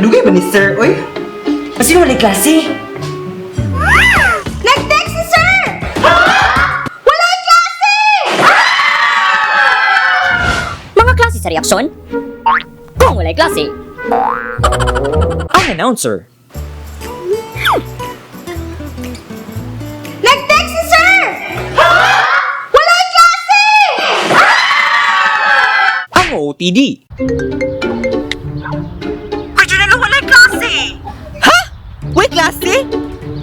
Kadugay ba ni sir, oy? Kasi walay klase. Nag-text si sir! Walay klase! Mga klase sa reaksyon? Kung walay klase, Ang announcer. Nag-text si sir! Walay klase! Ang OOTD. Regional, walay klase! Ha? Walay klase?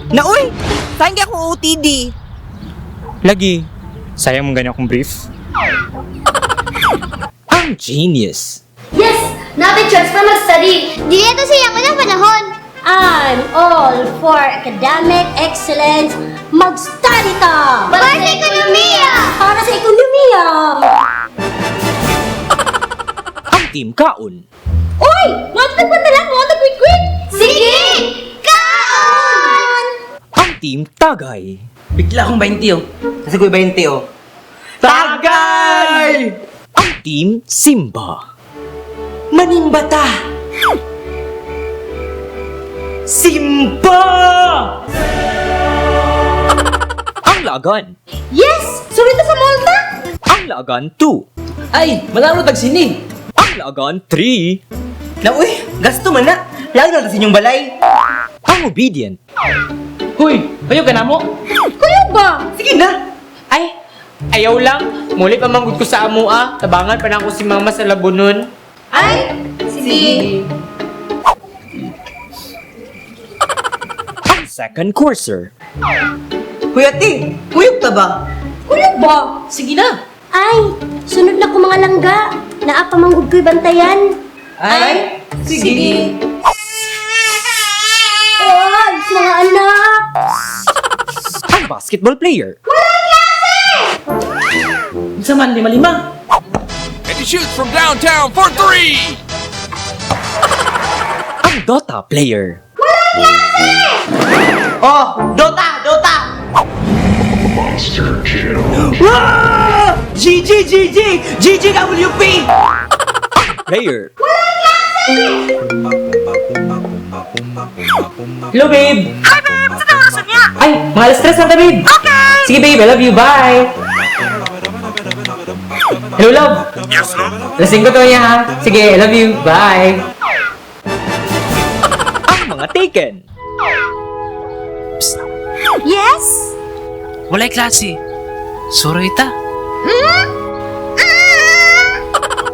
Naoy! Saan kaya akong OOTD? Lagi. Sayang mong ganyan akong brief. Ang genius. Yes! Natin chance pa mag-study! Di ito siya unang panahon. I'm all for academic excellence. Mag-study ta! Para sa ekonomiya! Para sa ekonomiya! Ang Team Kaon. Uy! Mga na lang! Mga quick quick! Sige! Kaon! Ang Team Tagay. Bigla akong 20 oh. Kasi ko 20 oh. Tagay! Ang Team Simba. Manimbata! Simba! Ang Lagan. Yes! Sorry ta sa Malta! Ang Lagan 2. Ay, malaro tag sini. Ang Lagan 3. Naoy, gasto man na. Lagi na sa inyong balay. Ang Obedient. Huy, kayo ka na mo? Kuya ba? Sige na. Ay, ayaw lang. Muli pa manggod ko sa amua. Tabangan pa na ako si mama sa labunon. Ay, sige. Ang Second Courser. Kuya T, kuyog ta ba? Kuya ba? Sige na. Ay! Sunod na ko mga langga! Naa pa manggug ko'y bantayan! Ay, sige. Ay! Mga anak! Ang Basketball Player. Unsa man lima-lima? And he shoots from downtown for three. Ang Dota Player. Oh, Dota, Dota! Monster GG, GG! GGWP! Player. Hello, babe. Hi, babe. Sa oras niya? Ay, mga alas tres lang ta, babe. Okay. Sige, babe. I love you. Bye. Hello, love. Yes, love. Lasing ko to niya, ha? Sige, I love you. Bye. Ang mga Taken. Yes? Walay klase. Sorry ta.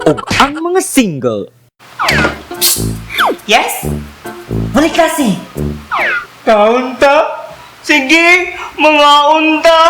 Ug ang mga single. Yes? Walay klase. Kaunta? Sige, mga unta.